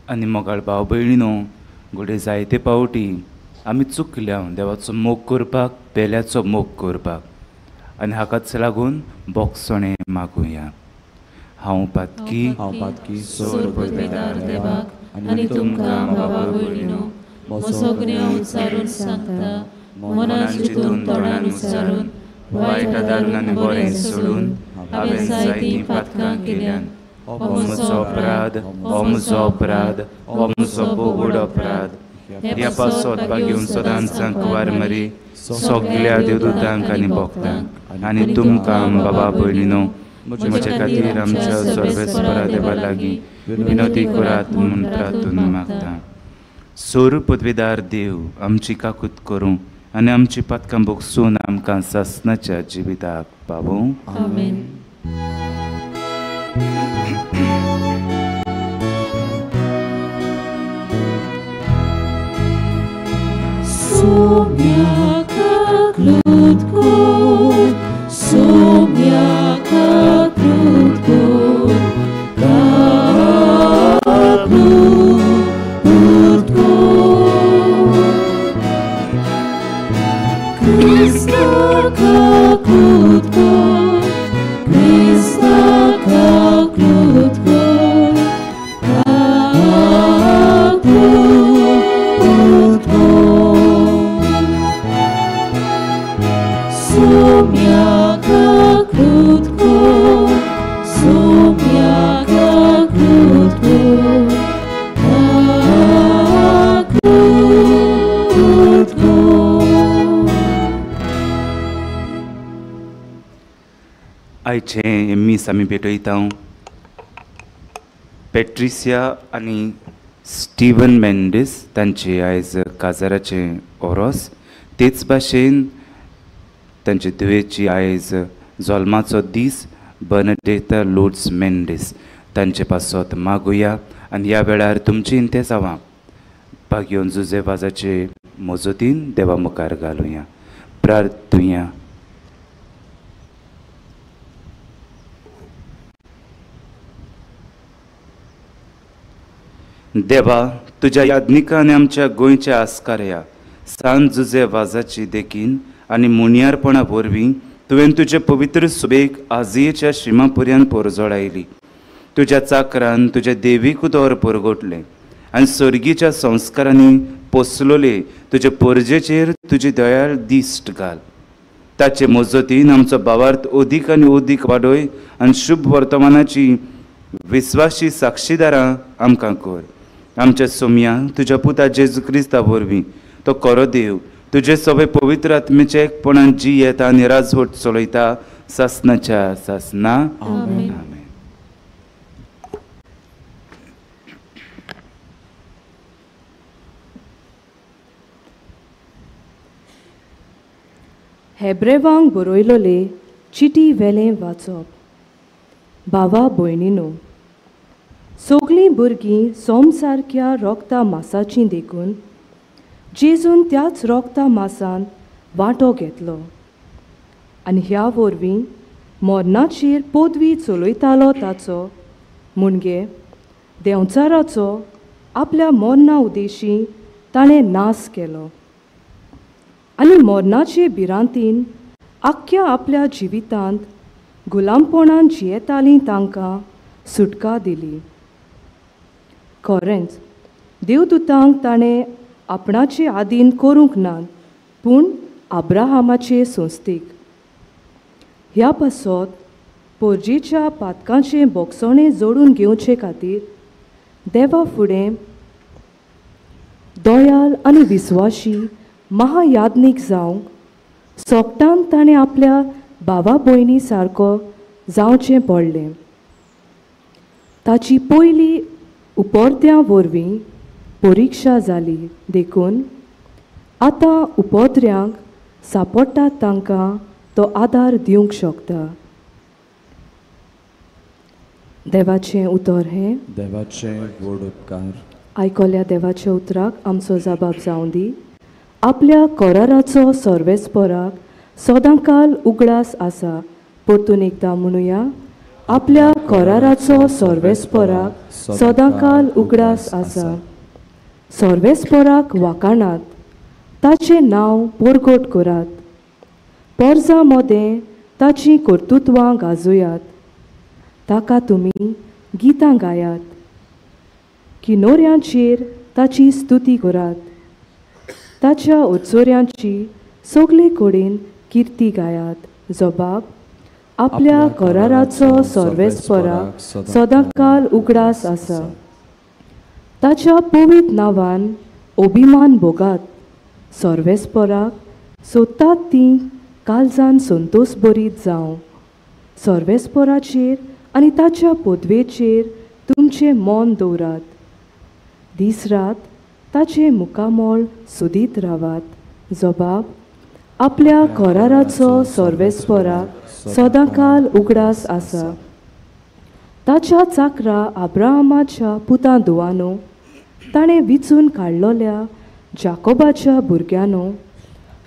आनी मोगाळ भाव भयणीनो, घडये जायते पावटी आमी चुकल्या देवाचो मोग करपाक, पेल्याचो मोग करपाक, आनी हाकाच लागून बोगसणें मागुया. हांव पातकी, सोरपदवेदार देवाक आनी तुमकां बाबा भयणीनो म्हजो गुन्यांव उच्चारून सांगता, मनान चिंतून तोंडान उच्चारून वायट आदारून आनी बरें सोडून हांवें जायतीं पातकां केल्यान. हो म्हजो अपराध, हो म्हजो अपराध, हो म्हजो बोगड अपराध. ह्या पासत भाग्यून सदांच कुवार मरी सगल्या देवदूतांक आनी भक्तांक आनी तुमकां बाबा भयणीनो म्हज्या खातीर आमच्या सर्वेस्परा देवा लागीं विनोती करात म्हूण प्रार्थून मागता. सोर पदवेदार देव आमची काकूत करूं आनी आमची पातकां भोगसून आमकां सासणाच्या जिविताक पावोवं. आमेन. आयचें मीस आमी भेटयता पेट्रिसिया आनी स्टीवन मेंडीस तांचे आयज काजाराचें ओरोस, तेच भाशेन तांचे धुवेची आयज जल्माचो दीस बर्नडेता लोड्स मेंडीस तांचे पासत मागुया. आनी ह्या वेळार तुमची इंतेजांवां भाग्योन जुजे वाजाचे मजतीन देवा मुखार घालुया. प्रार्थुया. देवा, तुज्या याज्ञिकान आमच्या गोंयच्या आस्कार्या सान जुजे वाजाची देखीन आनी मुनियारपणा वरवीं तुवें तुजे पवित्र सुबेक आजयेच्या शिमापुऱ्यान पोरजोळायली. तुज्या चाकरान तुज्या देवीक उदोर परगटलें आनी सर्गीच्या संस्कारांनी पोसलोले तुजे पोरजेचेर तुजी दयाळ दिश्ट घाल. ताचे मजतीन आमचो भावार्थ अदीक आनी अदीक वाडय आनी शुभ वर्तमानाची विस्वाशी साक्षीदारां आमकां कर. आमच्या सोमया तुज्या पुता जेजू क्रिस्ता वरवीं तो खरो देव तुजे सगळे पवित्र आत्मेचे एकपणान जी येता आनी राजवट चलयता सासनाच्या सासना. आमेन. हेब्रेवांक बरयलोले चिटी वेलें वाचप. भावा भयणीनो, सगळीं भुरगीं सोमसारक्या रोगता मासाचीं देखून जेजून त्याच रोगता मासान वांटो घेतलो आनी ह्या वरवीं मरणाचेर पदवी चलयतालो ताचो म्हणजे देंवचाराचो आपल्या मरणा उद्देशी ताणें नाश केलो आनी मरणाचे भिरांतीन आख्ख्या आपल्या जिवितांत गुलामपणान जियेतालीं तांकां सुटका दिली. खरेंच देवदूतांक ताणें आपणाचे आदीन करूंक ना, पूण अब्राहामाचे संस्थेक. ह्या पासत पोरजेच्या पातकांचें बोगसणें जोडून घेवचे खातीर देवा फुडें दयाल आनी विस्वाशी महायाज्ञीक जावंक सोगटान ताणें आपल्या भावा भयणी सारको जावचें पडलें. ताची पयली उपर्त्यां वरवीं परिक्षा जाली देखून आतां उपद्र्यांक सांपडटात तांकां तो आदार दिवंक शकता. देवाचें उतर हें देवाचें व्हड उपकार. आयकल्या देवाच्या उतराक आमचो जबाब जावं दी. आपल्या कराराचो सर्वेस्पराक सदांकाल उगडास आसा. परतून एकदां म्हणुया, आपल्या कराराचो सर्वेस्पराक सदांकाल उगडास आसा. सर्वेस्पराक वाखाणात, ताचें नांव परगट करात. पोरजां मदें ताचीं कर्तुत्वां गाजोयात. ताका तुमी गितां गायात. किनोऱ्यांचेर ताची स्तुती करात. ताच्या उत्सोऱ्यांची सगळे कडेन किर्ती गायात. जबाब आपल्या कराराचो सर्वेस्पराक सदांकाल उगडास आसा. ताच्या पवित्र नांवान अभिमान भोगात. सर्वेस्पराक सोदतात ती काळजान संतोष बरीत जावं. सर्वेस्पराचेर आनी ताच्या पदवेचेर तुमचें मन दवरात. दीस रात ताचें मुखामळ सोदीत रावात. जबाब आपल्या कराराचो सर्वेस्पराक सदांकाल उगडास आसा. ताच्या चाकरा अब्राहमाच्या पुतां धुवानो, ताणें विचून काडलोल्या जाकोबाच्या भुरग्यांनो,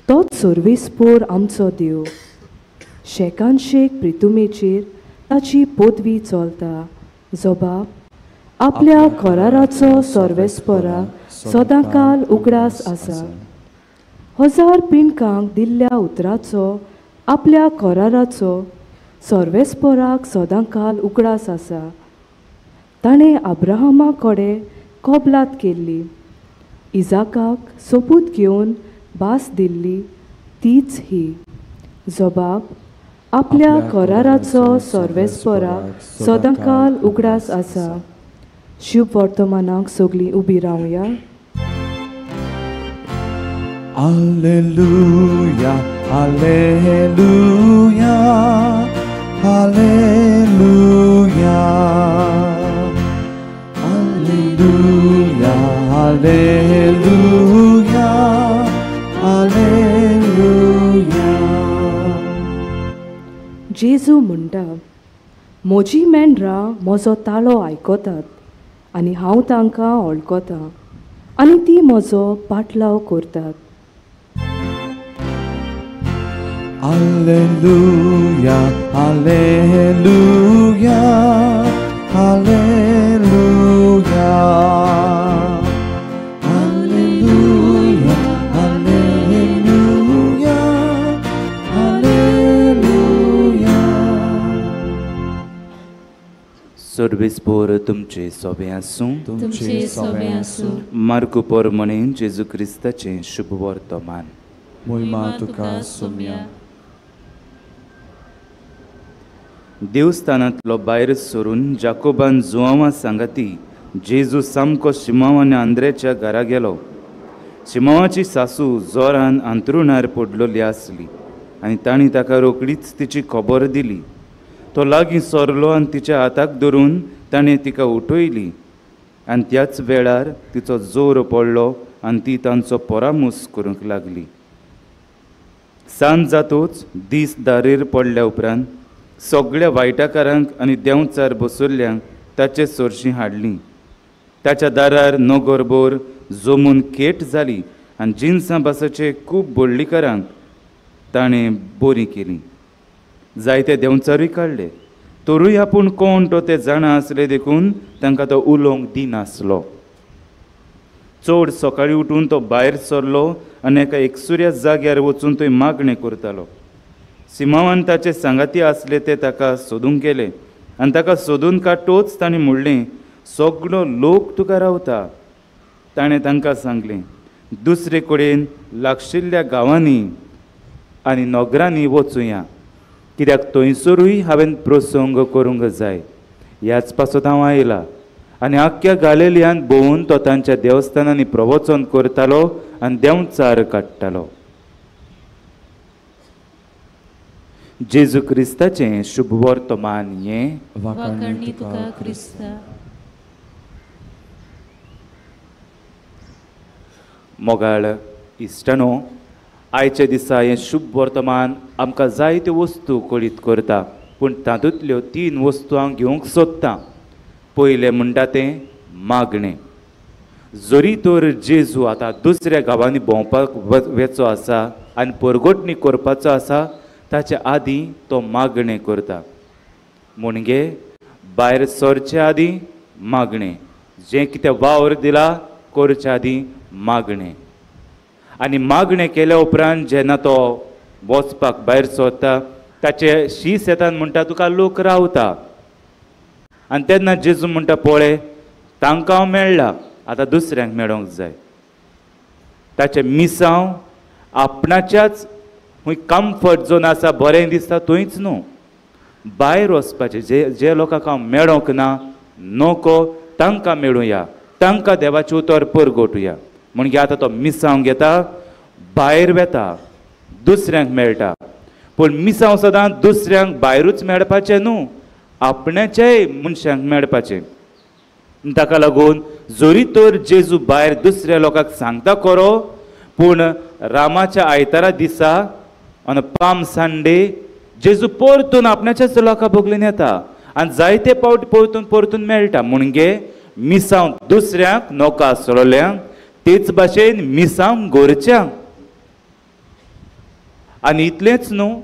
तोच सर्वेस्पोर आमचो देव. शेकान शेक प्रितुमेचेर ताची पदवी चलता. जबाब आपल्या कराराचो सर्वेस्पराक सदांकाल उगडास आसा. 1000 पिंडकांक दिल्ल्या उतराचो आपल्या कराराचो सर्वेस्पराक सदांकाल उगडास आसा. ताणें अब्राहमा कडेन कबलात केल्ली, इजाकाक सोपूत घेवन भास दिल्ली तीच ही. जबाब आपल्या कराराचो सर्वेस्पराक सदांकाल उगडास आसा. शुभ वर्तमानाक सगळीं उबी रावया. Alleluia, Alleluia, Alleluia, Alleluia, Alleluia, Alleluia. जेजू म्हणटा, म्हजी मेंढरां म्हजो ताळो आयकतात आनी हांव तांकां वळखतां आनी ती म्हजो पाटलाव करतात. Alleluia, Alleluia, Alleluia, Alleluia, Alleluia, Alleluia. सर्वेस्पोर तुमचे सोबे आसूं. तुमचे सोबे आसूं. मार्कू पोरमणे जेजू क्रिस्ताचें शुभ वर्तमान. मोहिमा तुका सोम्या. देवस्थानांतलो भायर सरून जाकोबान जुआंवा सांगाती जेजू सामको शिमांव आनी आंद्रेच्या घरा गेलो. शिमांवाची सासू जोरान अंतरुणार पडलोली आसली आनी तांणी ताका रोखडीच तिची खबर दिली. तो लागीं सरलो आनी तिच्या हाताक धरून ताणें तिका उठयली आनी त्याच वेळार तिचो जोर पडलो आनी ती तांचो परामूस करूंक लागली. सांज जातूच दीस दारेर पडल्या उपरांत सगळ्या वायटाकारांक आनी देंवचार बसयल्ल्यांक ताचे सरशीं हाडली. ताच्या दारार नगरभर जमून खेट जाली आनी जिनसां भासाचे खूब बोडलीकारांक ताणें बरीं केलीं. जायते देंवचारूय काडले, तरूय आपूण कोण तो ते जाणा आसले देखून तांकां तो उलोवंक दिनासलो. चड सकाळीं उठून तो भायर सरलो आनी एका एकसुऱ्या जाग्यार वचून थंय मागणें करतालो. सिमांवान ताचे सांगाती आसले ते ताका सोदूंक गेले आनी ताका सोदून काडटोच ताणें म्हणलें, सगळो लोक तुका रावता. ताणें तांकां सांगलें, दुसरे कडेन लागशिल्ल्या गांवांनी आनी नगरांनी वचुया, कित्याक थंयसरूय हांवें प्रसंग करूंक जाय. ह्याच पासत हांव आयला. आनी आख्ख्या गालेलियान भोंवून तो तांच्या देवस्थानांनी प्रवचन करतालो आनी देंवचार काडटालो. जेजू क्रिस्ताचें शुभ वर्तमान हें. वाखाणणी तुका क्रिस्ता. मोगाळ इश्टानो, आयच्या दिसा हें शुभ वर्तमान आमकां जायत्यो वस्तू कळीत करता, पूण तातूंतल्यो 3 वस्तू हांव घेवंक सोदतां. पयलें म्हणटा तें मागणें. जरी तर जेजू आतां दुसऱ्या गांवांनी भोंवपाक वेचो आसा आनी परगटणी करपाचो आसा, ताचे आदीं तो मागणें करता. म्हणजे भायर सरचे आदीं मागणें, जें कितें वावर दिला करचे आदीं मागणें. आनी मागणें केल्या उपरांत जेन्ना तो वचपाक भायर सरता ताचे शीस येतात म्हणटा तुका लोक रावता. आनी तेन्ना जेजू म्हणटा पळय तांकां हांव मेळ्ळा, आतां दुसऱ्यांक मेळोंक जाय. ताचें मिसांव आपणाच्याच खूंय कम्फर्ट झोन आसा, बरें दिसता थंयच न्हू, भायर वचपाचें. जे जे लोकांक हांव मेळोंक ना नको तांकां मेळुया, तांकां देवाचें उतर परगटुया. म्हणजे आतां तो मिसांव घेता, भायर वेता, दुसऱ्यांक मेळटा. पूण मिसांव सदां दुसऱ्यांक भायरूच मेळपाचें न्हू, आपणाच्याय मनशांक मेळपाचें. ताका लागून जरी तर जेजू भायर दुसऱ्या लोकांक सांगता खरो, पूण रामाच्या आयतारा दिसा आनी पाम संडे जेजू परतून आपणाच्याच लोकां बगलेन येता आनी जायते पावट परतून परतून मेळटा. म्हणजे मिसांव दुसऱ्यांक नोका आसलेल्यांक, तेच भाशेन मिसांव गोरच्यांक. आनी इतलेंच न्हू,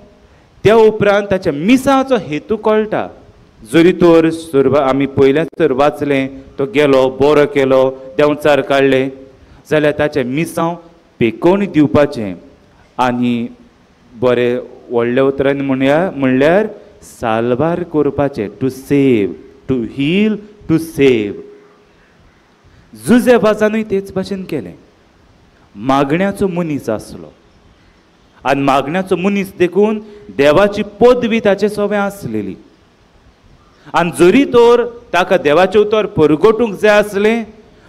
त्या उपरांत ताच्या मिसांवाचो हेतू कळटा. जरी तर आमी पयलेंच तर वाचलें, तो गेलो, बरो केलो, देंवचार काडले, जाल्यार ताचें मिसांव पेकोवणी दिवपाचें आनी बरें व्हडल्या उतरांनी म्हणया म्हणल्यार साल्वार करपाचें, to save, to heal, to save. Jose वाजानूय तेच भाशेन केलें. मागण्याचो मनीस आसलो आनी मागण्याचो मनीस देखून देवाची पदवी ताचे सवें आसलेली. आनी जरी तर ताका देवाचें उतर परगटूंक जाय आसलें,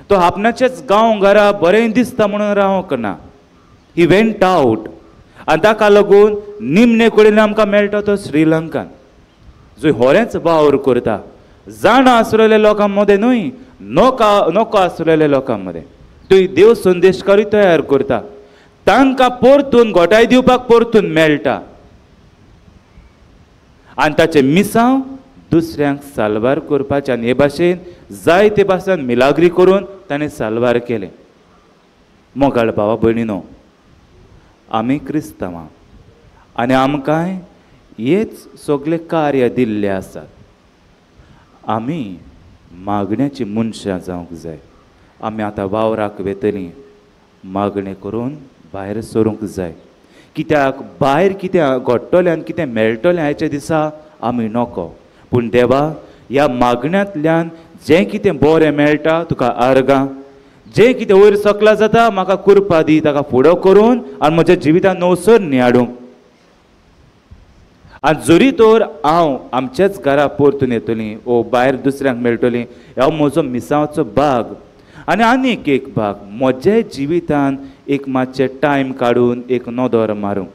तो आपणाचेच गांव घरा बरें दिसता म्हणून रावंक ना, ही वेंट आवट. आनी ताका लागून निमणे कडेन आमकां मेळटा तो श्रीलंकान, जो होरेंच वावर करता, जाणा आसलेल्या लोकां मदें न्हय, नको आसलेल्या लोकां मदें. थंय देव संदेशकारूय तयार करता, तांकां परतून गोठाय दिवपाक परतून मेळटा. आनी ताचें मिसांव दुसऱ्यांक साल्वार करपाचें. आनी हे भाशेन जायते भाशेन मिलाग्री करून ताणें साल्वार केलें. मोगाळ भावा भयणीनो, आमी क्रिस्तांवां आनी आमकांय हेच सगळे कार्य दिल्ले आसात. आमी मागण्याची मनशां जावंक जाय. आमी आतां वावराक वेतलीं, मागणें करून भायर सरूंक जाय. कित्याक भायर कितें घडटलें आनी कितें मेळटलें आयच्या दिसा आमी नको. पूण देवा, ह्या मागण्यांतल्यान जें कितें बरें मेळटा तुका आर्गां, जें कितें वयर सकला जाता म्हाका कुरपा दी, ताका फुडो करून आनी म्हज्या जिवितान नवसर हाडूंक. आनी जरी तर हांव आमच्याच घरा परतून येतलीं ओ भायर दुसऱ्यांक मेळटलीं, हो म्हजो मिसांवाचो भाग. आनी आनीक एक भाग म्हज्या जिवितान एक मातशें टायम काडून एक नदर मारूंक.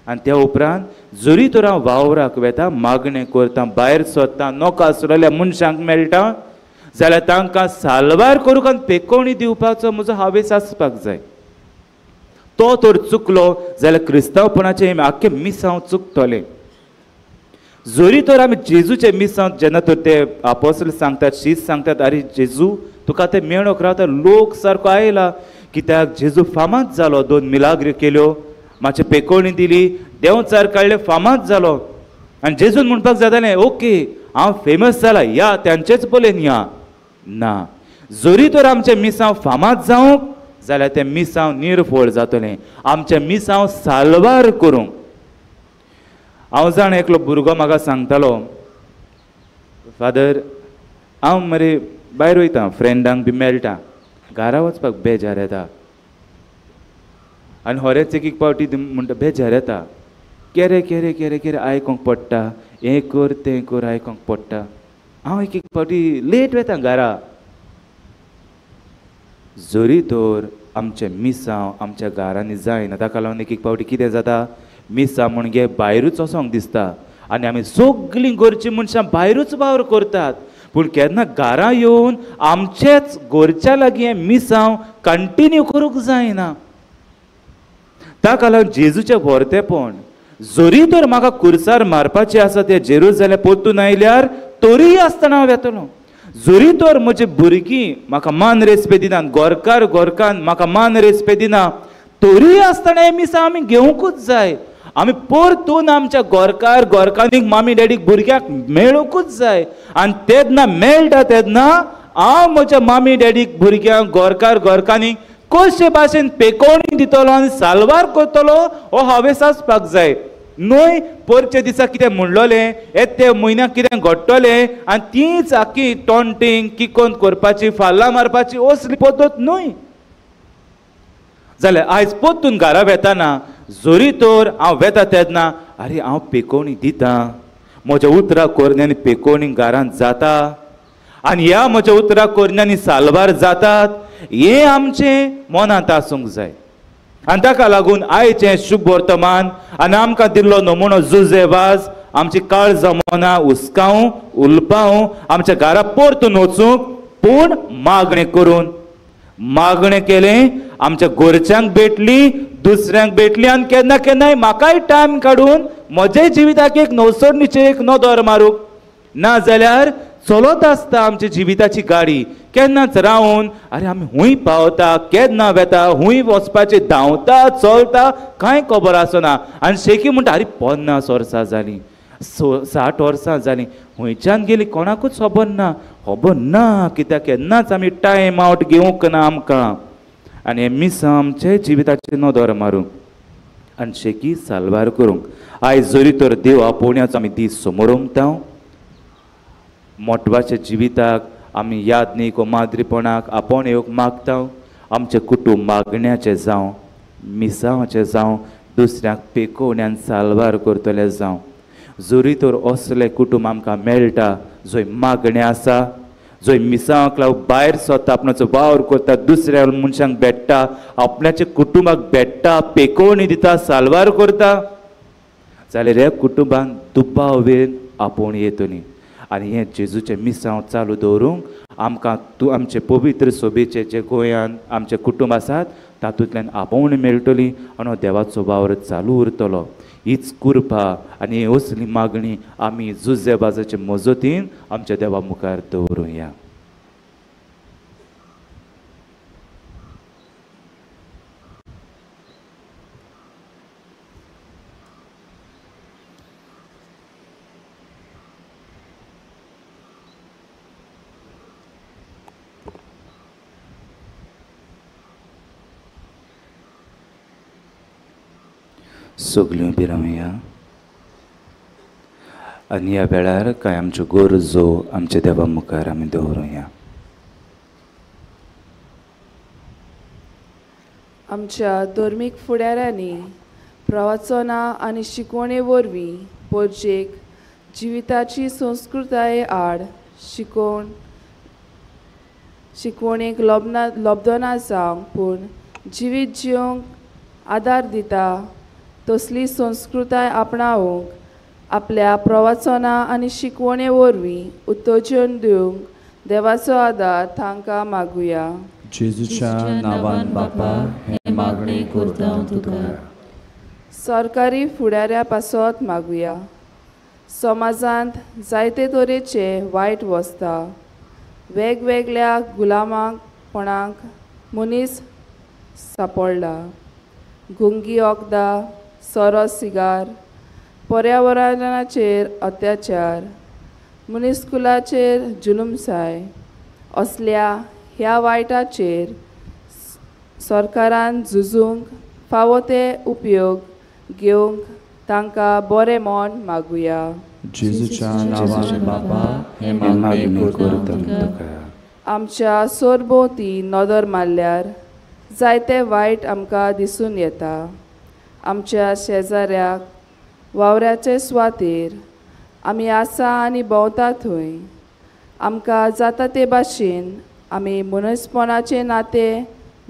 आनी त्या उपरांत जरी तर हांव वावराक वेता, मागणें करता, भायर सोदता, नोका आसलेल्या मनशांक मेळटा, जाल्यार तांकां साल्वार करूंक आनी पेकोवणी दिवपाचो म्हजो हावेस आसपाक जाय. तो तर चुकलो जाल्यार क्रिस्तांवपणाचें आख्खें मिसांव चुकतलें. जरी तर आमी जेजूचें मिसांव जेन्ना तर ते आपोसल सांगतात, शीस सांगतात, आरे जेजू तुका ते मेळोंक रावता, लोक सारको आयला. कित्याक जेजू फामाद जालो, दोन मिलाग्री केल्यो, मातशें पेकोवणी दिली, देंवचार काडले, फामाद जालो. आनी जेजून म्हणपाक जातालें ओके हांव फेमस जाला, या तांचेच पळयन या. ना, जरी तर आमचें मिसांव फामाद जावंक जाल्यार तें मिसांव निर्फळ जातलें. आमचें मिसांव साल्वार करूंक. हांव जाण एकलो भुरगो म्हाका सांगतालो, फादर हांव मरे भायर वयता, फ्रेंडांक बी मेळटा, घरा वचपाक बेजार येता. आनी होरेच एक एक पावटी म्हणटा बेजार येता, केरे केरे केरे केरे आयकोंक पडटा, हें कर तें कर आयकोंक पडटा. हांव एक एक पावटी लेट वेता घरा. जरी तर आमचें मिसांव आमच्या घरांनी जायना, ताका लागून एक एक पावटी कितें जाता, मिसां म्हणजे भायरूच वचोंक दिसता आनी आमी सगळीं घरचीं मनशां भायरूच वावर करतात, पूण केन्ना घरा येवन आमचेच घरच्या लागीं हें मिसांव कंटिन्यू करूंक जायना. ताका लागून जेजूचें व्हरतेपण, जरी तर म्हाका कुर्सार मारपाचें आसा तें जेरुजालेम परतून आयल्यार तरीय आसतना हांव वेतलो. जरी तर म्हजी भुरगीं म्हाका मान रेस्पेद दिना, गोरकार गोरकान म्हाका मान रेस्पेद दिना, तरीय आसतना हें मिसां आमी घेवंकूच जाय. आमी परतून आमच्या गोरकार गोरकांनीक मामी डॅडीक भुरग्यांक मेळूंकूच जाय. आनी तेन्ना मेळटा तेन्ना हांव म्हज्या मामी डॅडीक भुरग्यांक गोरकार गोरकांनीक कशे भाशेन पेकोवणी दितलो आनी साल्वार करतलो हो हावेस आसपाक जाय. न्हय परचे दिसा कितें म्हणलोलें, येते म्हयन्याक कितें घडटलें आनी तीच आखी टॉन्टींग किकोन करपाची, फाल्लां मारपाची असली पद्दत न्हय. जाल्यार आयज परतून घरा वेताना जरी तर हांव वेता तेन्ना आरे हांव पेकोवणी दितां, म्हज्या उतरां करण्यांनी पेकोवणी घरांत जाता आनी ह्या म्हज्या उतरां करण्यांनी साल्वार जातात, हें आमचें मनांत आसूंक जाय. आनी ताका लागून आयचें शुभ वर्तमान आनी आमकां दिल्लो नमुनो जुजे वाज आमची काळजां मनां हुस्कावूं उलपावूं आमच्या घरा परतून वचूंक, पूण मागणें करून, मागणें केलें आमच्या घरच्यांक भेटली, दुसऱ्यांक भेटली आनी केन्ना केन्नाय म्हाकाय टायम काडून म्हज्या जिविताक एक नवसरणीचेर एक नदर मारूंक. ना जाल्यार चलत आसता आमच्या जिविताची गाडी, केन्नाच रावन अरे आमी हुंय पावता, केन्ना वेता, हुंय वचपाचें धांवता चलता कांय खबर आसना. आनी शेकी म्हणटा अरे 50 वर्सां जालीं, 60 वर्सां जालीं, हुंयच्यान गेली कोणाकूच खबर ना. खबर ना कित्याक केन्नाच आमी टायम आवट घेवंक ना आमकां. आनी हें मिसां आमचे जिविताचेर नदर मारूंक आनी शेकी साल्वार करूंक. आयज जरी तर देव आपोवण्याचो आमी दीस समोरमता, मोटवाच्या जिविताक आमी यादनीक वा माद्रीपणाक आपोवन येवंक मागता, आमचें कुटूंब मागण्याचें जावं, मिसांवाचें जावं, दुसऱ्यांक पेकोवण्यान साल्वार करतलें जावं. जरी तर असलें कुटूंब आमकां मेळटा जंय मागणें आसा, जंय मिसांवाक लागून भायर सरता, आपणाचो वावर करता, दुसऱ्या मनशांक भेट्टा, आपणाच्या कुटुंबाक भेट्टा, पेकोवणी दिता, साल्वार करता, जाल्यार ह्या कुटुंबान दुबाव वेन आपोवणी येतली. आनी हें जेजूचें मिसांव चालू दवरूंक आमकां तूं आमचे पवित्र सोबेचे जे गोंयांत आमचें कुटुंब आसात तातूंतल्यान आपोवणी मेळटली आनी हो देवाचो वावर चालू उरतलो. हीच कृपा आनी ही असली मागणी आमी जुजे बाजाचे मजतीन आमच्या देवा मुखार दवरुया. सगल्यो बिरामया आनी ह्या वेळार कांय आमच्यो गरजो आमच्या देवा मुखार आमी दवरुया. आमच्या धर्मीक फुडाऱ्यांनी प्रवचनां आनी शिकवणे वरवीं परजेक जिविताची संस्कृताये आड शिकवणेक लब्धना जावंक पूण जिवीत जिवंक आदार दिता तसली संस्कृताय आपणावंक आपल्या प्रवचनां आनी शिकवणे वरवीं उत्तेजन दिवंक देवाचो आदार तांकां मागुया. जेजूच्या नांवान बापा हें मागणें करता तुका. सरकारी फुडाऱ्या पासत मागुया. समाजांत जायते तरेचे वायट वसता, वेगवेगळ्या गुलामांकपणाक मनीस सापडला, गुंगी वखदां, सोरो, सिगार, पर्यावरणाचेर अत्याचार, मनीसकुलाचेर जुलुमसाय असल्या ह्या वायटाचेर सरकारान झुजूंक फावो ते उपयोग घेवंक तांकां बरें मन मागुया. जेजूच्या नांवान बापा हें मागणें करता तुका. आमच्या सरभोंवती नदर मारल्यार जायते वायट आमकां दिसून येता. आमच्या शेजाऱ्याक वावऱ्याचे सुवातेर आमी आसा आनी भोंवता थंय आमकां जाता ते भाशेन आमी मनीसपणाचें नातें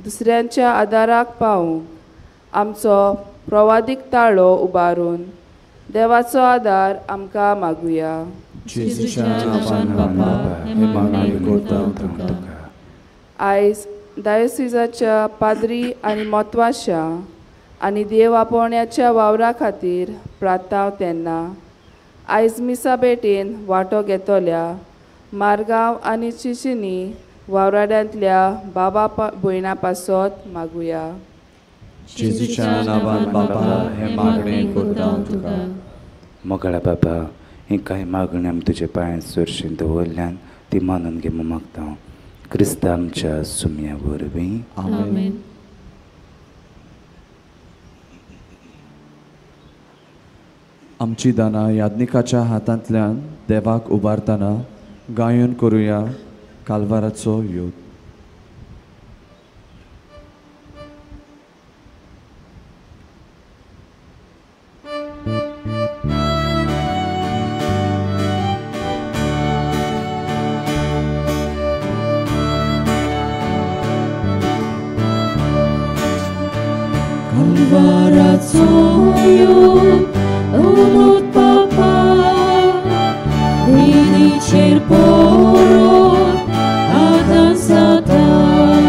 दुसऱ्यांच्या आदाराक पावूंक आमचो प्रवादीक ताळो उबारून देवाचो आदार आमकां मागुया. जेजूच्या नांवान बापा हें मागणें करता तुका. आयज डायोसिजाच्या पाद्री आनी मोतवाशा आनी देव आपोवण्याच्या वावरा खातीर प्रार्थना तेन्ना आयज मिसा भेटेन वांटो घेतल्या मारगांव आनी चिचिनी वावराड्यांतल्या बाबा भयणा पासत मागुया. जेजूच्या नांवान बापा हें मागणें मोगाळा बाबा, ही कांय मागणी आमी तुजे पांयां सरशीं दवरल्यान ती मानून घे म्हूण मागता क्रिस्ता आमच्या सुम्या वरवीं. आमेन. आमची दानां याज्ञिकाच्या हातांतल्यान देवाक उबारतना गायन करुया कालवाराचो योग. Kalvaraço योग unut papa Vinicer porot Adam Satan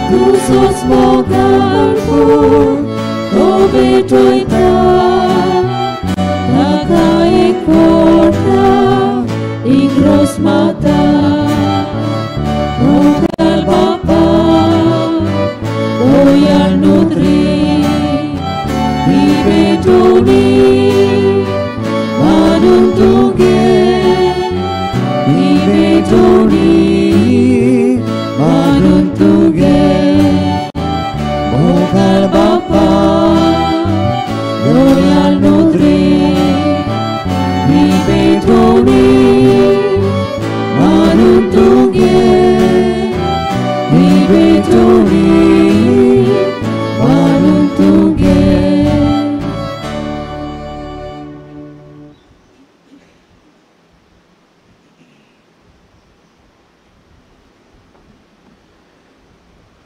Tusos mogarpo Obetoita Nakae korta Igros mata Mogal papa Doyal nutri Ibetoni manuntuge Ibetoni manuntuge Mogal bapa Royal nutri Ibetoni manuntuge Ibetoni manuntuge.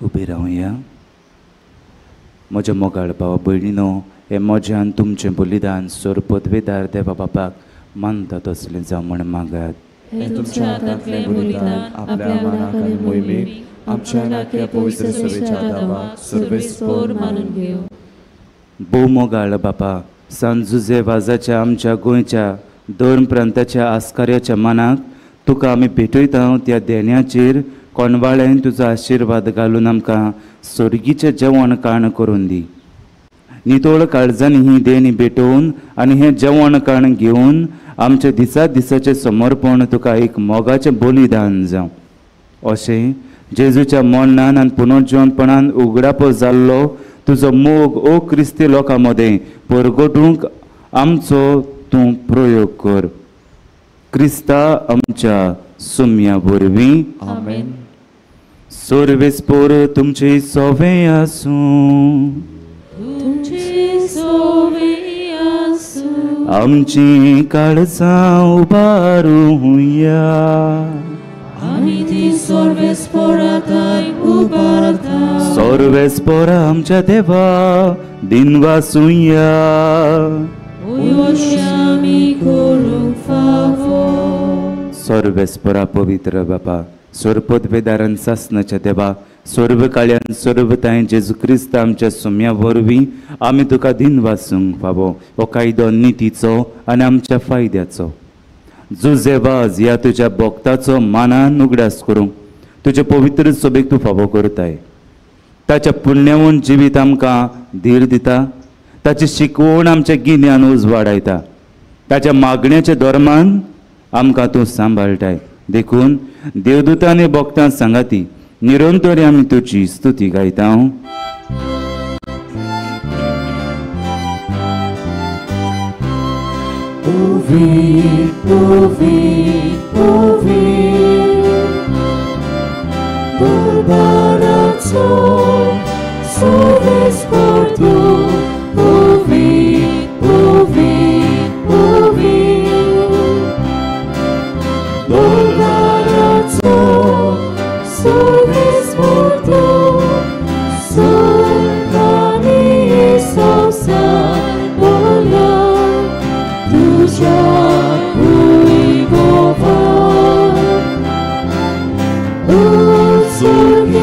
उबे रावया. म्हज्या मोगाळ भावा भयणीनो, हें म्हजें आनी तुमचें बलिदान सोरपदवेदार देवा बापाक मानता तसलें जावं म्हूण मागात. हें तुमच्या हातांतलें बलिदान आपल्या मानाक आनी मोहिमेक आमच्या नाक्या पवित्र सभेच्या दावाक सर्वेस्पोर मानून घेव. भोव मोगाळ बापा, सांत जुझे वाजाच्या आमच्या गोंयच्या धर्म प्रांताच्या आस्कार्याच्या मानाक तुका आमी भेटयता त्या देण्याचेर कोणवाळ्यान तुजो आशिर्वाद घालून आमकां सोर्गीचें जेवण काण करून दी. नितळ काळजांनी ही देणी भेटोवन आनी हें जेवण काण घेवन आमच्या दिसा दिसाचें समर्पण तुका एक मोगाचें बलिदान जावं. अशें जेजूच्या मरणान आनी पुनर्जिवनपणान उगडापो जाल्लो तुजो मोग ओ क्रिस्ती लोकां मदें परगटूंक आमचो तूं प्रयोग कर. क्रिस्ता आमच्या सुम्या वरवीं. आमेन. सर्वेस्पोर तुमचे सोवे आसूं. तुमचे सोवे आसूं. आमची काळजां उबारुया. आमी ती सर्वेस्पोराथाय उबारता. सर्वेस्पोरा आमच्या देवा दिनवासुया. आमी करूंक फावो. सर्वेस्पोरा पवित्र बापा, सर्वपदवेदारान सासनाच्या देवा, सर्व काळ्यान सर्वताय जेजू क्रिस्त आमच्या सुम्या वरवीं आमी तुका दिनवासूंक फावो. हो कायदो नितीचो आनी आमच्या फायद्याचो. जुझे वाज ह्या तुज्या भक्ताचो मानान उगडास करूंक तुजे पवित्र सोबेक तूं फावो करताय. ताच्या पुण्यवंत जिवीत आमकां धीर दिता. ताची शिकवण आमच्या गिन्यान उजवाडायता. ताच्या मागण्याच्या धर्मान आमकां तूं सांबाळटाय. देखून देवदूतांनी भक्तां सांगाती निरंतर आमी तुजी स्तुती गायता. Utsurgi,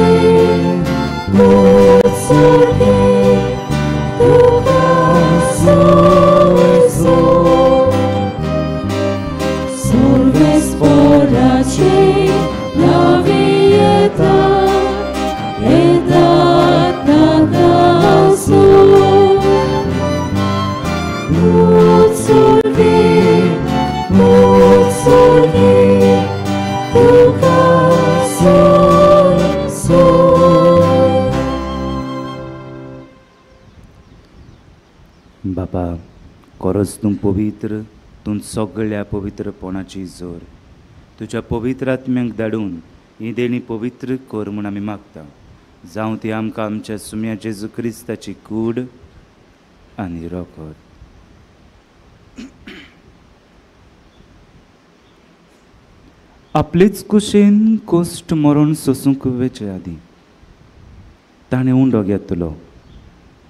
वरवीं उत्सर्गीत तुका सोय सोय. बापा, खरोच तूं पवित्र, तूं सगळ्या पवित्रपणाची जोर. तुज्या पवित्र आत्म्यांक धाडून ही देणी पवित्र कर म्हूण आमी मागता. जावं ती आमकां आमच्या सुम्या जेजू क्रिस्ताची कूड आनी रोखत. आपलेच कुशेन कोश्ट मरण सोसूंक वेचे आदीं ताणें उंडो घेतलो,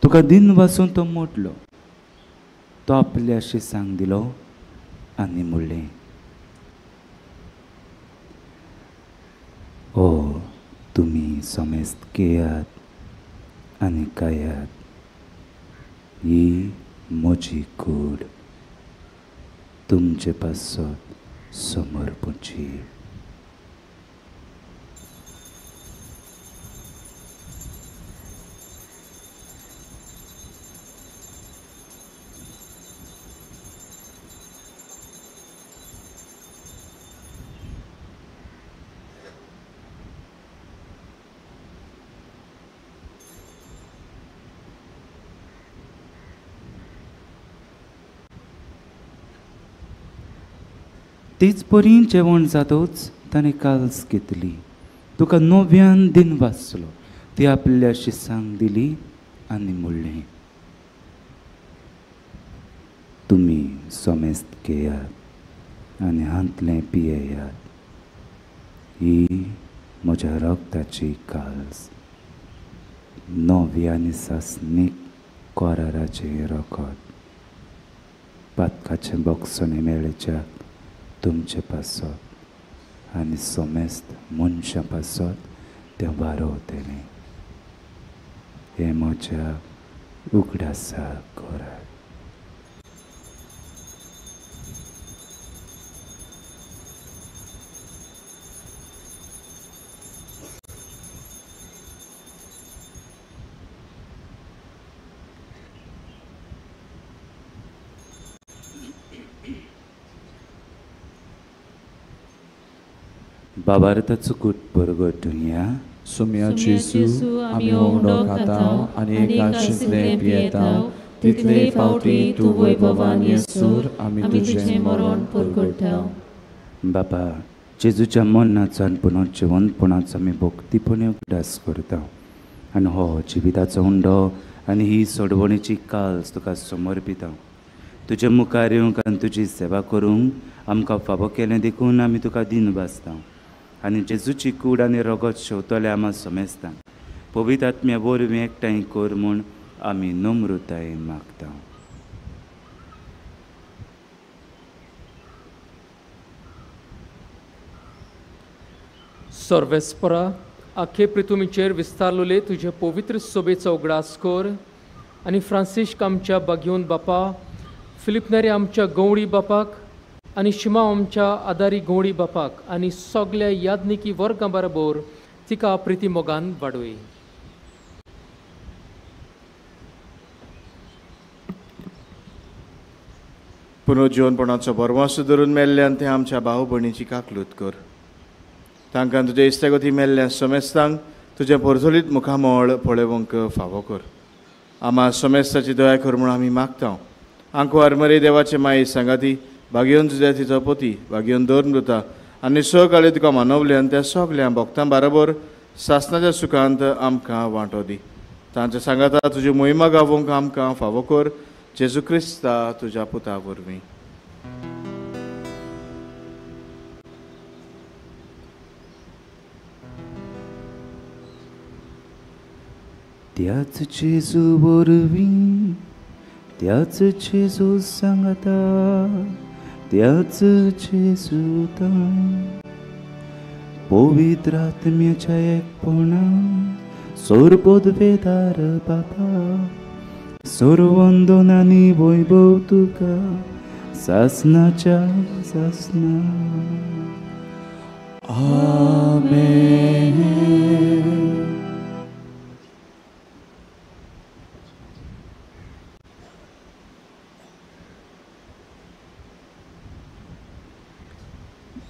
तुका दिन वासून तो मोडलो, तो आपल्या शिसांक दिलो आनी म्हणलें, ओ तुमी समेस्त घेयात आनी खायात, ही म्हजी कूड तुमचे पासत समर्पची. तेच परी जेवण जातोच ताणें काल्स घेतली, तुका नव्यान दिन वाचलो, ती आपल्या शिसांक दिली आनी म्हणलें, तुमी समेस्त घेयात आनी हांतलें पियेयात, ही म्हज्या रगताची काल्स, नव्या आनी सासणीक कराराचें रगत, पातकाचें बक्षणें मेळच्या तुमचे पासत आनी समेस्त मनशां पासत तें वारोवतलें. हें म्हज्या उगडासाक करात. बाबारताचो कूट परगटुया. सुम्या जेजू, आमी उंडो खाताव आनी एकाशिंतले पियेताव, तितले फावटी तूं वैभवान येसूर आमी तुजें मरण परगटाव. बाबा, जेजूच्या मरणाचो आनी पुनर्जिवंतपणाचो आमी भक्तीपणे उगडास करता आनी हो जिविताचो उंडो आनी ही सोडवणेची काल्स तुका समर्पिता. तुज्या मुखार येवंक आनी तुजी सेवा करूंक आमकां फावो केलें देखून आमी तुका दिन भासता आनी जेजूची कूड आनी रगत शेवतले आमा समेस्ता पवित्र आत्म्या वरवीं एकठांय कर म्हूण आमी नम्रतायेन मागता. सर्वेस्परा, आखे पृथ्वीचेर विस्तारलेले तुजे पवित्र सोबेचो उगडास कर आनी फ्रांसिस्क आमच्या बागयोन बापा, फिलिप नेरी आमच्या गवळी बापाक आनी शिमा आमच्या आदारी गवळी बापाक आनी सगल्या यादनिकी वर्गां बरोबर तिका प्रिती मोगान वाडोय. पुनर्जिवनपणाचो भरवंसो धरून मेल्ल्यान ते आमच्या भाव भयणीची काकलूत कर. तांकां तुजे इश्टागती मेल्ल्या समेस्तांक तुजें परजळीत मुखामळ पळोवंक फावो कर. आमा समेस्ताची दया कर म्हूण आमी मागता. आंकवार मरे देवाचे माये सांगाती भागयोन तुज्या तिचो पती भागयोन दर मृता आनी सकाळी तुका मानवले आनी त्या सगल्या भक्तां बरोबर सासनाच्या सुखांत आमकां वांटो दी. तांच्या सांगाता तुजी मोहिमा गावोवंक आमकां फावो कर. जेजू क्रिस्ता तुज्या पुता वरवीं. त्याच जेजू वरवीं, त्याच जेजू सांगता, त्याच जेजू पवित्र आत्म्याच्या एकपणान सोरपदवेदार बापा, सर्वंदन आनी वैभव तुका सासनाच्या सासना. आमेन.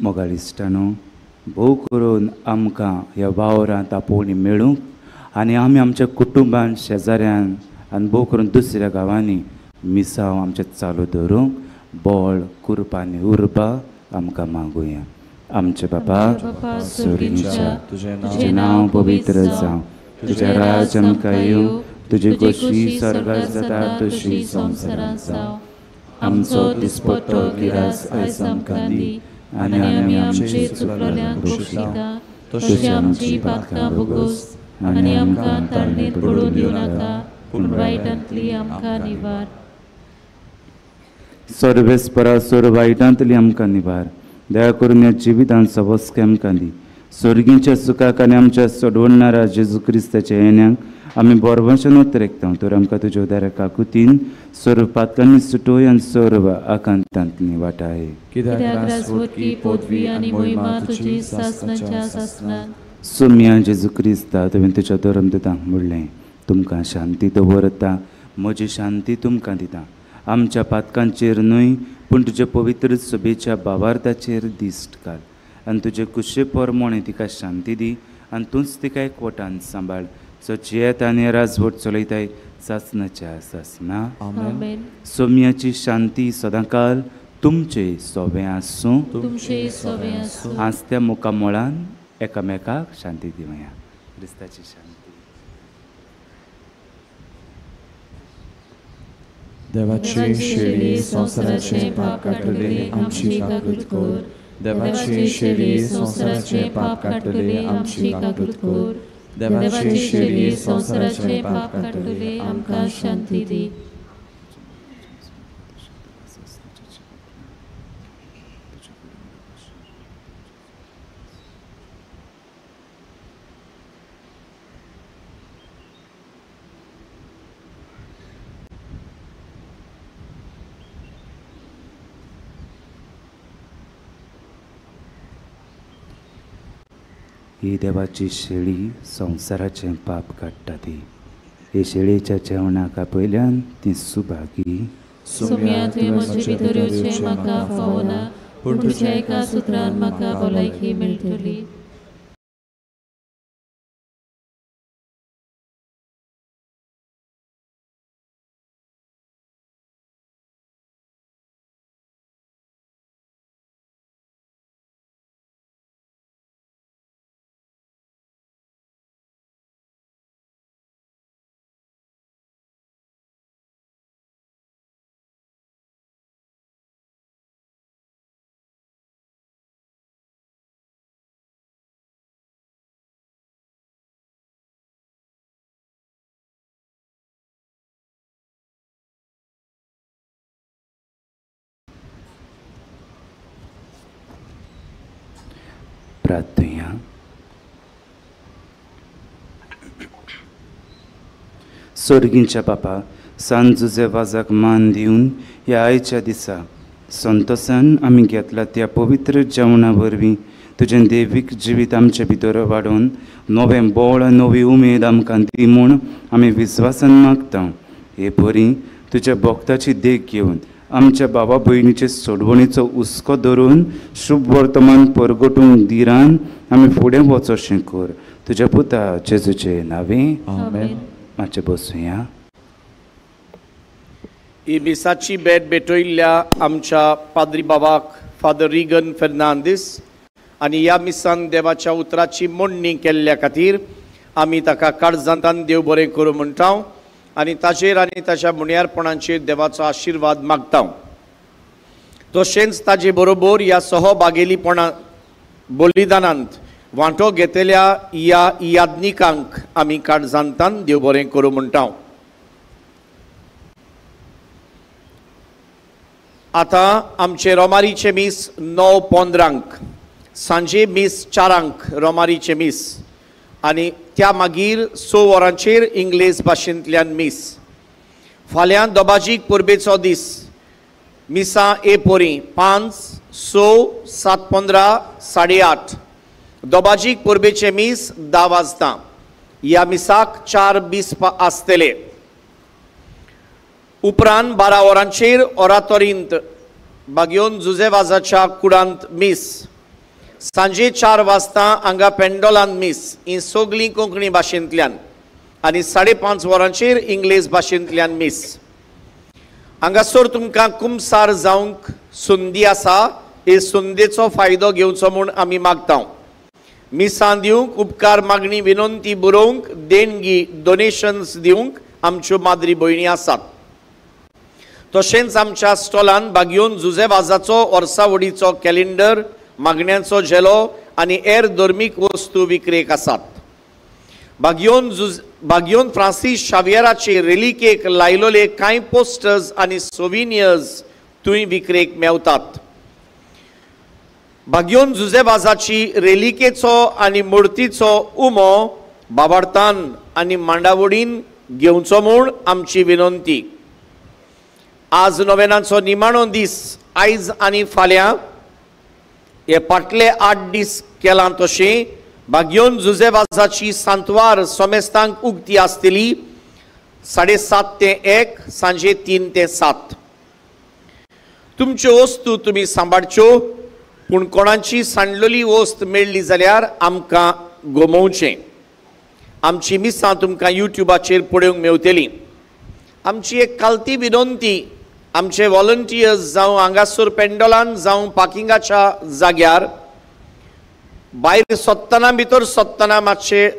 मोगाळ इश्टानो, भोव करून आमकां ह्या वावरांत आपोवणी मेळूंक आनी आमी आमच्या कुटुंबान, शेजाऱ्यान आनी भोव करून दुसऱ्या गांवांनी मिसांव आमचें चालू दवरूंक बळ, कुरपा आनी उर्बा आमकां मागुया. आमचे बापा स्वर्गीच्या, तुजें नांव पवित्र जावं, तुजें राज आमकां येवं, तुजी खोशी स्वर्गार जाता तशी संवसारांत जावं. आमचो दिसपट्टो गिरास आयज आमकां दी आनी आमी आमचे चुकलेल्यांक बक्षिता तशी आमची पातकां भोगोस आनी आमकां ताळणेंत पडून दिवं नाका, पूण वायटांतली आमकां निवार. सर्वेस्परा सर्व वायटांतली आमकां निवार. दया करून ह्या जिवितांत सवस्के आमकां दी. स्वर्गीच्या सुखाक आनी आमच्या सोडवणारा जेजू क्रिस्ताच्या येण्याक आमी बोरवंशान उतरेकता. तर आमकां तुज्या उदारा काकुतीन सर्व पातकांनी सुटोय आनी सर्व आकांतांतली वाटाय. सोम्या जेजू क्रिस्ता, तुवें तुज्या धर्मदूतांक म्हणलें, तुमकां शांती दवरता, म्हजी शांती तुमकां दिता. आमच्या पातकांचेर न्हय पूण तुज्या पवित्र सभेच्या भावार्थाचेर दिश्ट घाल आनी तुजे कुशे परमोणे तिका शांती दी आनी तूंच तिका एकवटान सांबाळ. सो जियेत आनी राजवट चलयताय सासनाच्या सासना. सोम्याची शांती सदांकाल तुमचे सोबें आसूं. आसत्या मुखामळान एकामेकाक शांती दिवया. क्रिस्ताची शांती. देवाची शेळी संवसाराचें पाप काडटली आमची काकूत कर. देवाची शेळी संवसाराचें पाप काडटली आमची काकूत कर. देवाची शेळी संवसाराचें पाप काडटली आमकां शांती दी. ही देवाची शेळी संवसाराचें पाप काडटा ती. हे शेळीच्या जेवणाक पयल्यान ती सुभागी. सोम्या, तुवें म्हजे भितर येवचें म्हाका फावना, पूण तुज्या एका सुत्रान म्हाका भलायकी मेळटली. प्रार्थुया. स्वर्गींच्या बापा, सान जुजे वाजाक मान दिवन ह्या आयच्या दिसा संतोसान आमी घेतला त्या पवित्र जेवणा वरवीं तुजें देवीक जिवीत आमचे भितर वाडोवन नवें बळ, नवी उमेद आमकां दी म्हूण आमी विस्वासान मागता. हे परी तुज्या भक्ताची देख घेवन आमच्या बाबा भयणीचे सोडवणीचो हुस्को धरून शुभ वर्तमान परगटूंक धिरान आमी फुडें वचोशें कर. तुज्या पुता जेजूचे नांवे आमेन. मातशें बसुया. ही मिसाची भेट भेटयल्ल्या आमच्या पाद्री बाबाक फादर रिगन फेर्नांदीस आनी ह्या मिसान देवाच्या उतराची मोडणी केल्ल्या खातीर आमी ताका काळजांतान देव बरें करूं म्हणटा आनी ताचेर आनी ताच्या मुण्यारपणाचेर देवाचो आशिर्वाद मागता. तशेंच ताजे बरोबर ह्या सहभागेलीपणा बलिदानांत वांटो घेतल्या ह्या याज्ञिकांक आमी काळजांतान देव बरें करूं म्हणटा. आतां आमचें रोमारीचें मीस 9:15, सांजे मीस 4 रोमारीचें मीस आनी त्या मागीर 6 वरांचेर इंग्लीश भाशेंतल्यान मीस. फाल्यां दोबाजीक परबेचो दीस. मिसां ए पोरी 5, 6, 7:15, 8:30. दोबाजीक परबेचें मीस 10 वाजता. ह्या मिसाक 4 बीस आसतले. उपरांत 12 वरांचेर ओरातोरींत बागयोन जुजे वाजाच्या कुडांत मीस. सांजे 4 वाजता हांगा पेंडोलान मीस ही सगळीं कोंकणी भाशेंतल्यान आनी 5:30 वरांचेर इंग्लीश भाशेंतल्यान मीस. हांगासर तुमकां कुमसार जावंक संदी आसा, हे संदेचो फायदो घेवचो म्हूण आमी मागता. मिसां दिवंक, उपकार मागणी विनंती बरोवंक, देणगी डोनेशन्स दिवंक आमच्यो माद्री भयणी आसात. तशेंच आमच्या स्टॉलान बागयोन जुजे वाजाचो वर्सावडीचो कॅलेंडर, मागण्यांचो झेलो आनी हेर धर्मीक वस्तू विक्रेक आसात. बागयोन फ्रांसीस शावियराचे रेलिकेक लायलोले कांय पोस्टर्स आनी सोविनियर्स थंय विक्रेक मेवतात. बागयोन जुजे वाजाची रेलिकेचो आनी मुर्तीचो उमो बाबार्तान आनी मांडावडीन घेवचो म्हूण आमची विनंती. आज नोवेनाचो निमाणो दीस आयज आनी फाल्यां हे फाटले 8 दीस केलां तशें बागयोन जुजे वाजाची सांतवार सोमेस्तांक उगती आसतली 7:30 ते 1, सांजे 3 ते 7. तुमच्यो वस्तू तुमी सांबाळच्यो, पूण कोणाची सांडलेली वस्त मेळ्ळी जाल्यार आमकां गोमोवचें. आमची मिसां तुमकां यूट्यूबाचेर पळोवंक मेवतली. आमची एक कालती विनंती, आमचे वॉलंटियर्स जावं हांगासर पेंडोलान जावं पार्किंगाच्या जाग्यार भायर सोदतना भितर सोदतना मातशें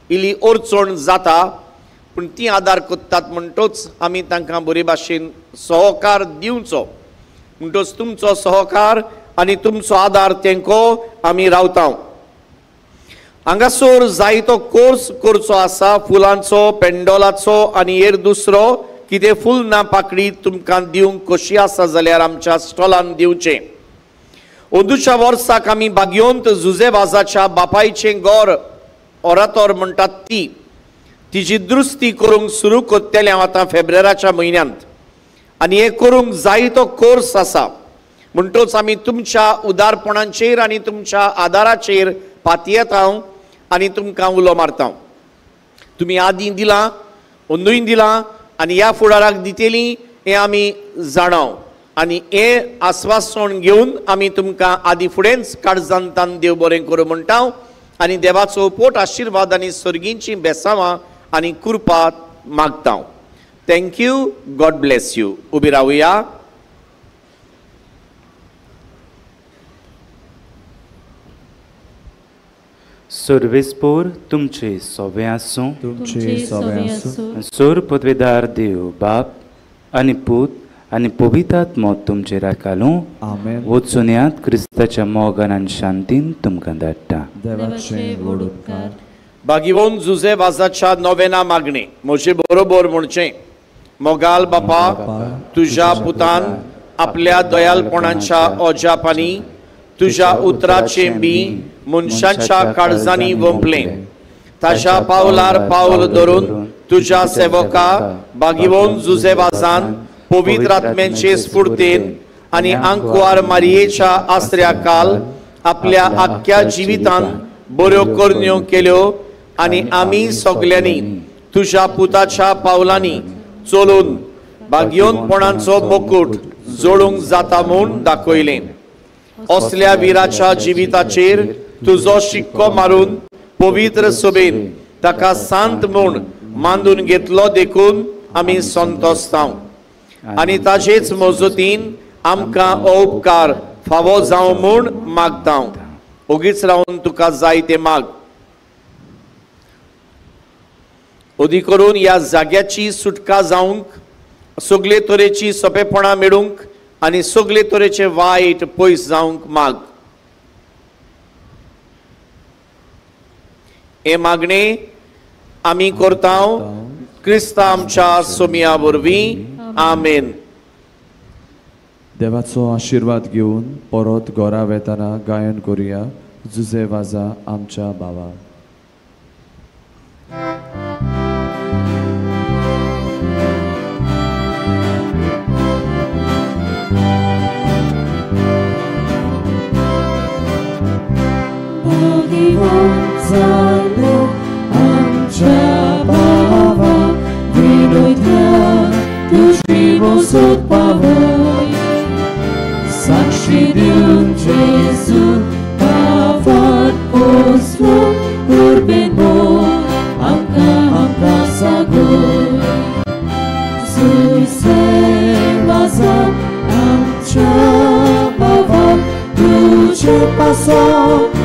इल्ली अडचण जाता, पूण ती आदार करतात म्हणटोच आमी तांकां बरे भाशेन सहकार दिवचो. म्हणटोच तुमचो सहकार आनी तुमचो आदार तेंको आमी रावता. हांगासर जायतो कोर्स करचो आसा, फुलांचो, पेंडोलाचो आनी हेर दुसरो कितें फूल ना पाकळी तुमकां दिवंक कशी आसा जाल्यार आमच्या स्टॉलान दिवचें. अंदूच्या वर्साक आमी बागयोंत जुजे वाजाच्या बापायचें गोर ओरातोर म्हणटात ती तिजी दुरुस्ती करूंक सुरू करतले हांव आतां फेब्रेराच्या म्हयन्यांत आनी हें करूंक जायतो कोर्स आसा. म्हणटोच आमी तुमच्या उदारपणाचेर आनी तुमच्या आदाराचेर पातयेता आनी तुमकां उलो मारता. तुमी आदीं दिलां, अंदूय दिलां आनी ह्या फुडाराक दितली हें आमी जाणाव आनी हें आस्वासन घेवन आमी तुमकां आदीं फुडेंच काळजांतान देव बरें करूं म्हणटा आनी देवाचो पोट आशिर्वाद आनी सर्गींची बेसावां आनी कृपा मागता. Thank you, God bless you. उबी रावया. सर्वेस्पोर तुमचे सोवे आसूं, तुमचे सोवे आसूं. सोर पदवेदार देव बाप आनी पूत आनी पवित्र तुमचे राखालू. आमेन. वचून यात क्रिस्ताच्या मोगान आनी शांतीन तुमकां धाडटा. देवाचे व्हड उपकार. बागीवन जुजे वाजाच्या नोवेना मागणे म्हजे बरोबर म्हणचें, मोगाल बापा, तुज्या पुतान आपल्या दयालपणाच्या ओजापांनी तुज्या उतराचें बी मनशाच्या काळजांनी वंपलें. ताज्या पावलार पावल धरून तुज्या सेवका बागीवन जुजे वाजान पवित्र आत्म्यांचे स्फूर्तेन आनी आंकवार मारयेच्या आसऱ्या काल आपल्या आख्ख्या जिवितान बऱ्यो करण्यो केल्यो आनी आमी सगल्यांनी तुज्या पुताच्या पावलांनी चलून बागयोनपणाचो मुकूट जोडूंक जाता म्हूण दाखयलें. असल्या विराच्या जिविताचेर तुजो शिक्को मारून पवित्र सभेन ताका सांत म्हूण मानून घेतलो देखून आमी संतोसतांव आनी ताजेच मजतीन आमकां हो उपकार फावो जावं म्हूण मागता. ओगीच रावन तुका जाय तें माग. अदी करून ह्या जाग्याची सुटका जावंक, सगळे तरेची सोंपेपणां मेळूंक आनी सगळे तरेचे वायट पयस जावंक माग. हें मागणें आमी करता क्रिस्ता आमच्या सोमिया वरवीं. आमेन. देवाचो आशिर्वाद घेवन परत घरा वेतना गायन करुया जुजे वाजा आमच्या बाबा. आमच्या बाबा विनोद्या तुजी मोसत पावय साक्षी दिवन जेजू. आसो